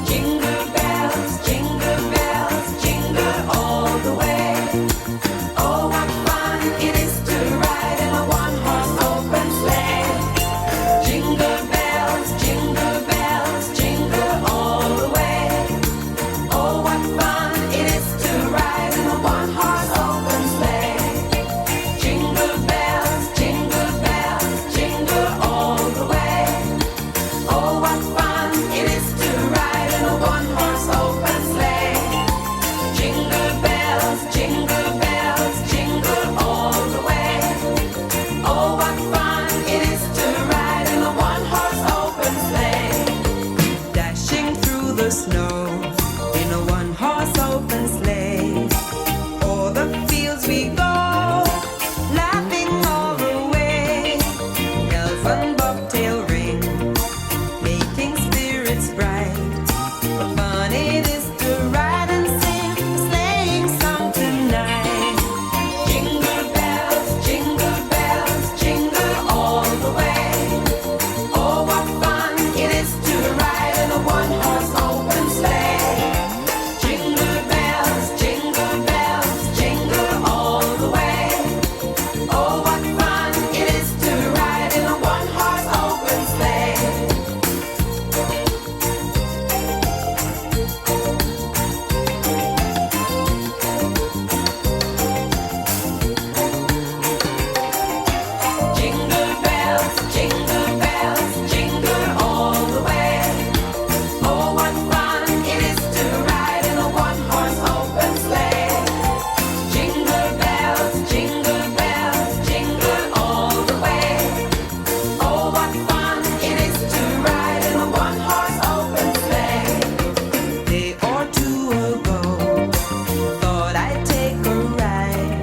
Jingle bells, jingle bells, jingle all the way. Oh, what fun it is to ride in a one-horse open sleigh. Jingle bells, jingle bells, jingle all the way. Oh, what fun it is to ride in a one-horse open sleigh. Jingle bells, jingle bells, jingle all the way. Oh, what fun it is to ride in a one-horse open sleigh. Jingle bells, jingle bells, jingle all the way. Oh, what fun it is to ride in a one-horse open sleigh. Dashing through the snow in a one-horse open sleigh. O'er the fields we go, laughing all the way. Bells on bobtail ring, making spirits bright. What fun it is to ride and sing a sleighing song tonight. Jingle bells, jingle bells, jingle all the way. Oh, what fun it is to ride in a one-horse open sleigh. Jingle bells, jingle bells, jingle all the way. Oh, what fun it is to ride in a one-horse open sleigh. Jingle bells, jingle bells, jingle all the way. Oh, what fun it is to ride in a one-horse open sleigh. Jingle bells, jingle bells, jingle all the way. Oh, what fun it is to ride in a one-horse open sleigh. Day or two ago, thought I'd take a ride.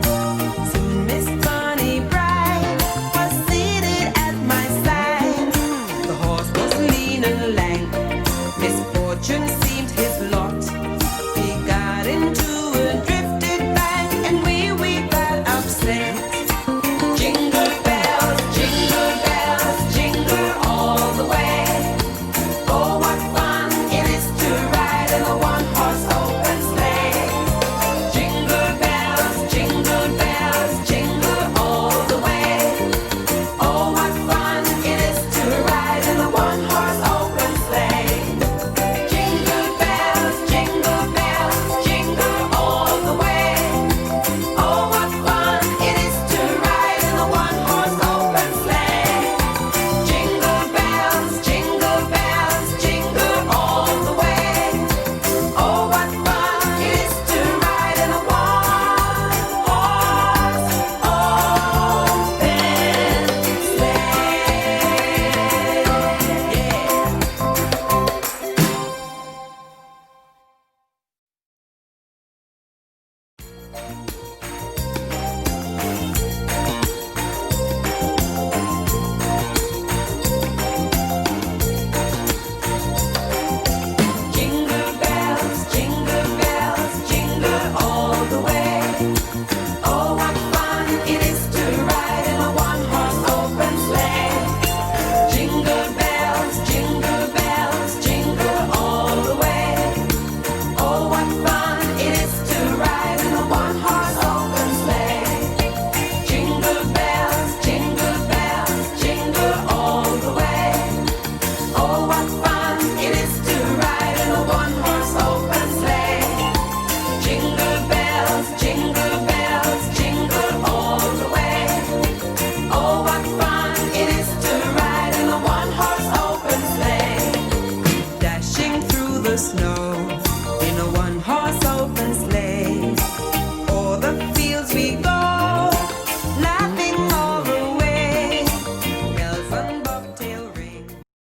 Soon Miss Bonnie Bright was seated at my side. The horse was lean and lank, misfortune seemed his lot. He got into a drifted bank and we got upset. Jingle bells, jingle bells, jingle all the way. Oh, what fun it is to ride in a one-horse open sleigh. Jingle bells, jingle bells, jingle all the way. Oh, what fun it is to ride in a one-horse open sleigh. Jingle bells, jingle bells, jingle all the way. Oh, what fun it is to ride in a one-horse open sleigh. Jingle bells, jingle bells, jingle all the way. Oh, what fun it is to ride in a one-horse open sleigh. Yeah.